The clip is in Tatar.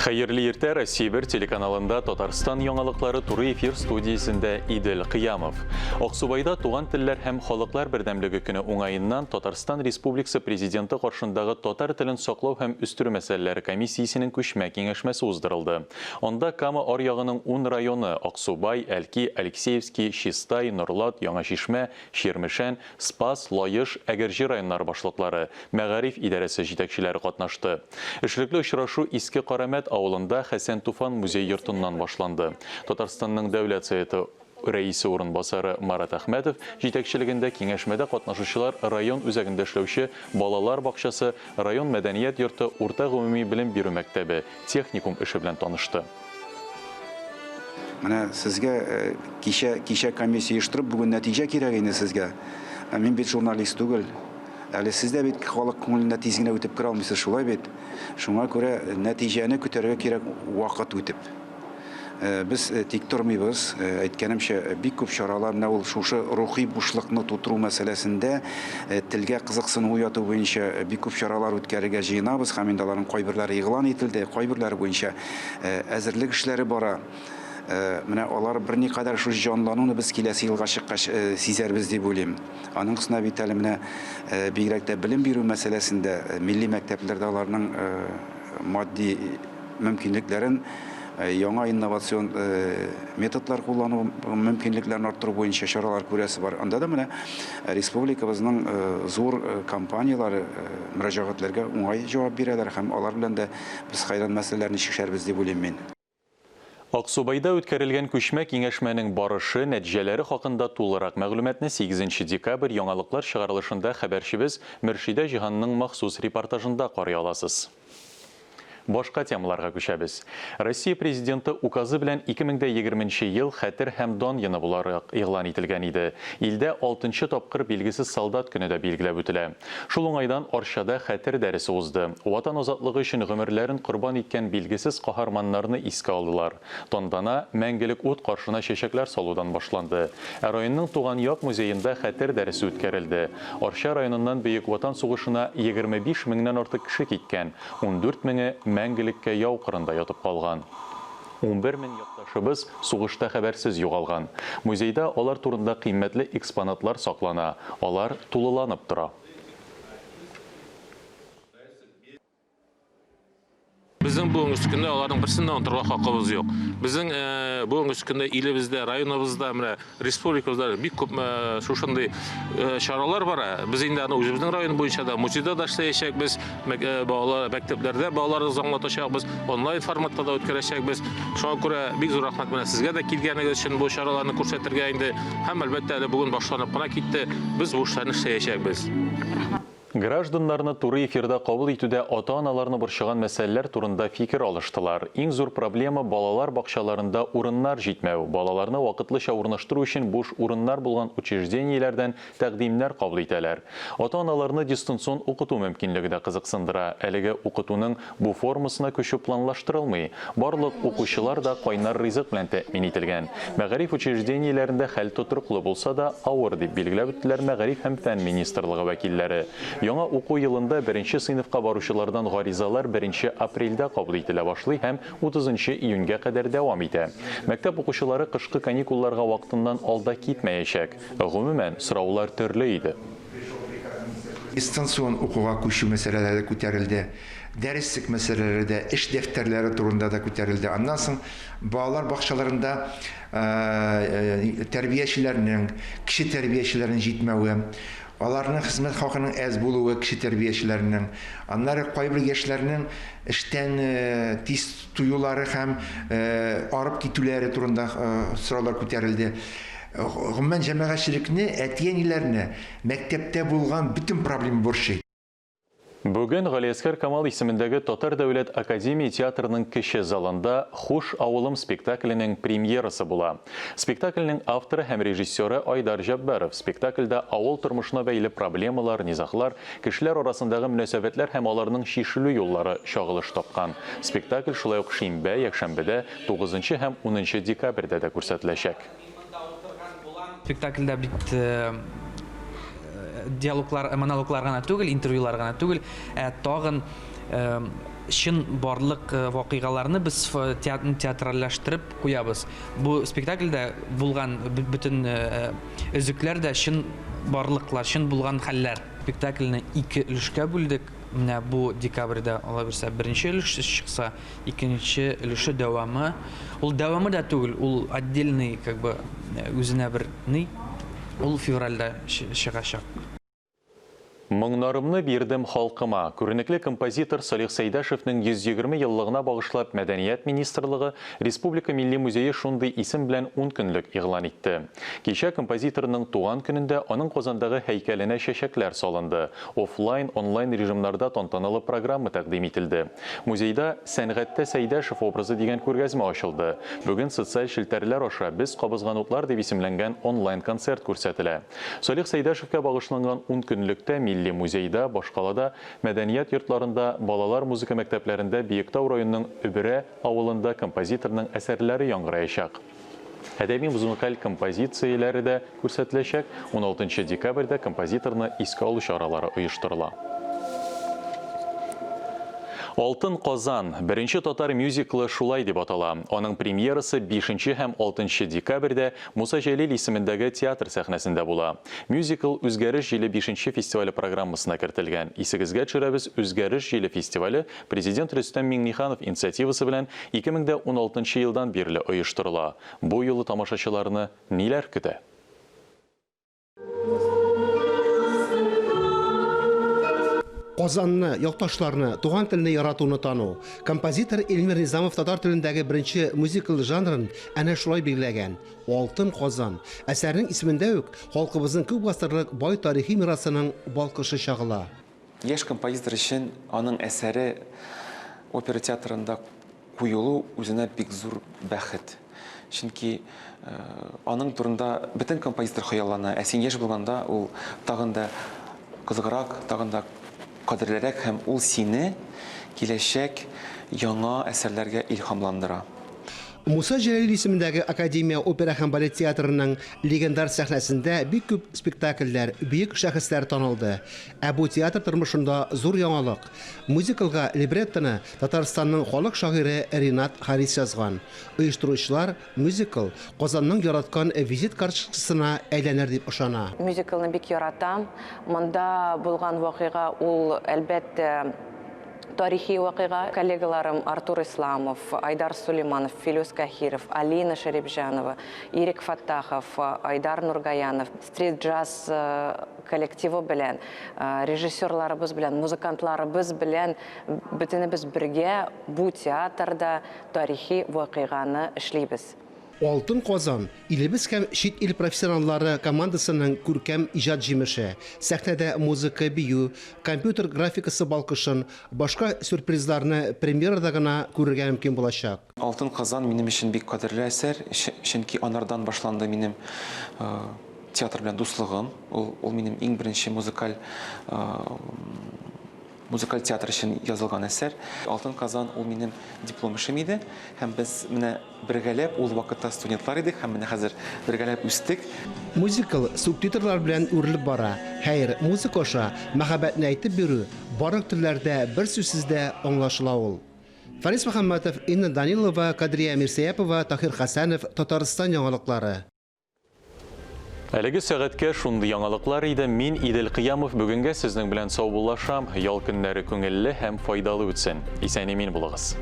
Хәерле иртә, Россия 1 телеканалында Татарстан яңалыклары туры эфир студиясендә Идел Кыямов. Аксубайда туган телләр һәм халыклар бердәмлеге көне уңаеннан Татарстан Республикасы Президенты каршындагы татар телен саклау һәм үстерү мәсьәләләре комиссиясенең күчмә киңәшмәсе уздырылды. Анда Кама аръягының ун районы, Аксубай, Әлки, Алексеевский, Чистай, Норлат, Яңа Чишмә, Чирмешән, Спас, Лаеш, Әгерҗе районнары башлыклары, мәгариф идарәсе җитәкчеләре катнашты. Эшлекле очрашу Иске Карәмәт авылында Хәсән Туфан музей-йортыннан башланды. Татарстанның Дәүләт Советы Рәисе урынбасары Марат Әхмәтов җитәкчелегендә киңәшмәдә катнашучылар район үзәгендә эшләүче балалар бакчасы, район мәдәният йорты, урта гомуми белем бирү мәктәбе, техникум эше белән танышты. Менә сезгә кичә, кичә комиссия оештырып, бүген нәтиҗә кирәк инде сезгә. Ә мин бит журналист түгел. Әле сез дә бит халык күңеленә тиз генә үтеп керә алмыйсыз, шулай бит? Шуңа күрә нәтиҗәне көтәргә кирәк вакыт үтеп. Без тик тормыйбыз. Әйткәнемчә, бик күп чаралар менә ул шушы рухи бушлыкны тутыру мәсьәләсендә телгә кызыксыну уяту буенча бик күп чаралар үткәрергә җыенабыз һәм инде аларның кайберләре игълан ителде, кайберләре буенча әзерлек эшләре бара. Менә алар берникадәр шушы җанлануны без киләсе елга чыккач сизәрбез дип уйлыйм. Аның өстенә бит әле менә бигрәк тә белем бирү мәсьәләсендә милли мәктәпләрдә аларның матди мөмкинлекләрен яңа инновацион методлар куллану мөмкинлекләрен арттыру буенча чаралар күрәсе бар. Анда да менә республикабызның зур компанияләре мөрәҗәгатьләргә уңай җавап бирәләр һәм алар белән дә без хәйран мәсьәләләрне чишәрбез дип уйлыйм мин. Аксубайда үткәрелгән күчмә киңәшмәнең барышы, нәтиҗәләре хакында тулырак мәгълүматны 8 декабрь яңалыклар чыгарылышында хәбәрчебез Мөршидә Җиһанның махсус репортажында карый аласыз. Башка темаларга күчәбез. Россия Президенты указы белән 2020 нче ел Хәтер һәм дан ены буларак игълан ителгән иде. Илдә алтынчы тапкыр Билгесез солдат көне дә билгеләп үтелә. Шул уңайдан Арчада Хәтер дәресе узды. Ватан азатлыгы өчен гомерләрен корбан иткән билгесез каһарманнарны искә алдылар. Тантана Мәңгелек ут каршына чәчәкләр салудан башланды. Ә районның Туган як музеенда Хәтер дәресе үткәрелде. Арча районыннан Бөек Ватан сугышына 25 меңнән артык кеше киткән. 14 меңе мәңгелеккә яу кырында ятып калган. 11 мең якташыбыз сугышта хәбәрсез югалган. Музейда алар турында кыйммәтле экспонатлар саклана, алар тулыланып тора. Безнең бүгенге көндә аларның берсен дә онытырга хакыбыз юк. Безнең бүгенге көндә илебездә, районыбызда, менә Республикабызда бик күп шушындый чаралар бара. Без инде аны үзебезнең район буенча да, музейда да эшләячәкбез, балалар мәктәпләрдә балаларыбызга аңлатачакбыз, онлайн форматта да үткәрәчәкбез. Шуңа күрә бик зур рәхмәт менә сезгә дә килгәнегез өчен бу чараларны күрсәтергә инде. Һәм әлбәттә әле бүген башланып кына китте. Без бу эшләрне эшләячәкбез. Гражданнарны туры эфирда кабул итүдә ата-аналарны борчыган мәсьәләләр турында фикер алыштылар. Иң зур проблема, балалар бакчаларында урыннар җитмәү. Балаларны вакытлыча урнаштыру өчен буш урыннар булган учреждениеләрдән тәкъдимнәр кабул итәләр. Ата-аналарны дистанцион укыту мөмкинлеге дә кызыксындыра. Әлеге укытуның Бу формасына күчү планлаштырылмый. Барлык укучылар да кайнар ризык белән тәэмин ителгән. Мәгариф учреждениеләрендә хәл тотрыклы булса да, авыр, дип билгеләп үттеләр Мәгариф һәм фән министрлыгы вәкилләре. Яңа уку елында беренче сыйныфка баручылардан гаризалар беренче апрельдә кабул ителә башлый һәм утызынчы июньгә кадәр дәвам итә. Мәктәп укучылары кышкы каникулларга вакытыннан алда китмәячәк. Гомумән, сораулар төрле иде. Дистанцион укуга күчү мәсьәләләре күтәрелде, дәреслек мәсьәләләре дә, эш дәфтәрләре турында да күтәрелде. Аннан соң балалар бакчаларында тәрбиячеләрнең, кече тәрбиячеләрнең җитмәве, аларның хезмәт хакының әз булуы кече тәрбиячеләрнең, аннары кайбер яшьләрнең эштән тиз туюлары һәм арып китүләре турында сораулар күтәрелде. Гомумән, җәмәгатьчелекне, әти-әниләрне мәктәптә булган бөтен проблема борчый. Бүген Галиәсгар Камал исемендәге Татар дәүләт академия театрының кече залында Хуш, авылым спектакленең премьерасы була. Спектакльнең авторы һәм режиссеры Айдар Җәббаров. Спектакльдә авыл тормышына бәйле проблемалар, низаглар, кешеләр арасындагы мөнәсәбәтләр һәм аларның чишелү юллары чагылыш тапкан. Спектакль шулай ук шимбә, якшәмбедә, тугызынчы һәм унынчы декабрьдә дә күрсәтеләчәк. Спектакльдә бит диалоглар, монологлар гына түгел, интервьюлар гына түгел, ә тагын Чын барлык вакыйгаларны без театральләштереп куябыз. Бу спектакльдә булган бөтен өзекләр дә чын барлыклар, чын булган хәлләр. Спектакльне ике өлешкә бүлдек. Менә бу декабрьдә, аллабирса, беренче өлеше чыкса, икенче өлеше дәвамы. Ул дәвамы да түгел, ул отдельный, как бы, үзенә бер ни. Ул февральдә чыгачак. Моңнарымны бирдем халкыма. Күренекле композитор Салих Сәйдәшевнең 120 еллыгына багышлап Мәдәният министрлыгы, Республика Милли музее шундый исем белән ун көнлек игълан итте. Кичә композиторның туган көнендә аның Казандагы һәйкәленә чәчәкләр салынды, офлайн, онлайн режимнарда тантаналы программа тәкъдим ителде. Музейда Сәнгатьтә Сәйдәшев образы дигән күргәзмә ачылды. Бүген социаль челтәрләр аша Без кабызган утлар дип исемләнгән онлайн-концерт күрсәтелә. Салих Сәйдәшевкә багышланган ункөнлектә Милли музейда, башкалада, мәдәният йортларында, балалар музыка мәктәпләрендә Биектау районының Өберә авылында композиторның әсәрләре яңгыраячак. Әдәби-музыкаль композицияләре дә күрсәтеләчәк. Уналтынчы декабрьдә композиторны искә алу чаралары оештырыла. Алтын Казан, беренче татар мюзиклы шулай дип атала. Аның премьерасы бишенче һәм алтынчы декабрьдә Муса Җәлил исемендәге театр сәхнәсендә була. Мюзикл Үзгәреш җиле бишенче фестивале программасына кертелгән. Исегезгә төшерәбез, Үзгәреш җиле фестивале Президент Рөстәм Миңнеханов инициативасы белән 2016 елдан бирле оештырыла. Бу юлы тамашачыларны ниләр көтә? Казанны, якташларны, туган телне яратуны тану. Композитор Эльмир Низамов татар телендәге беренче мюзикл жанрын әнә шулай билгеләгән. Алтын Казан. Әсәрнең исемендә үк халкыбызның күп гасырлык бай тарихи мирасының балкышы чагыла. Яшь композитор өчен аның әсәре опера театрында куелу үзенә бик зур бәхет. Чөнки аның турында бөтен композитор хыяллана. Ә син яшь булганда ул тагын да кызыграк, тагын да кадерлерәк һәм ул сине киләчәк яңа әсәрләргә илһамландыра. Муса Җәлил исемендәге академия опера һәм балет театрының легендар сәхнәсендә бик күп спектакльләр, бөек шәхесләр танылды. Ә бу театр тормышында зур яңалык. Мюзиклга либреттоны Татарстанның халык шагыйре Ренат Харис язган. Оештыручылар мюзикл Казанның яраткан визит карточкасына әйләнер дип ышана. Мюзиклны бик яратам. Монда булган вакыйга ул, әлбәттә, тарихи вакыйга. Коллегаларым Артур Исламов, Айдар Сулейманов, Филүс Каһиров, Алина Шәрипҗанова, Ирек Фәттахов, Айдар Нургаянов, стрит-джаз коллективы белән, режиссерларыбыз белән, музыкантларыбыз белән бөтенебез бергә бу театрда тарихи вакыйганы эшлибез. Алтын Казан, илебез һәм чит ил профессионаллары командасының күркәм иҗат җимеше. Сәхнәдә музыка, бию, компьютер графикасы балкышын, башка сюрпризларны премьерада гына күрергә мөмкин булачак. Алтын Казан минем өчен бик кадерле әсәр, чөнки анардан башланды минем театр белән дуслыгым. Ул, ул минем иң беренче музыкаль музыкаль театр өчен язылган әсәр. Алтын Казан ул минем диплом эшем иде. Һәм без менә бергәләп ул вакытта студентлар идек һәм менә хәзер бергәләп үстек. Мюзикл субтитрлар белән үрелеп бара. Хәер, музыка аша мәхәббәтне әйтеп бирү барлык телләрдә бер сүзсез дә аңлашыла ул. Фарис Мөхәммәтов, Инна Данилова, Кадрия Мирсәяпова, Таһир Хәсәнов, Татарстан яңалыклары. Әлеге сәгатькә шундый яңалыклар иде. Мин Идел Кыямов бүгенгә сезнең белән саубуллашам. Ял көннәре күңелле һәм файдалы үтсен. Исән-имин булыгыз.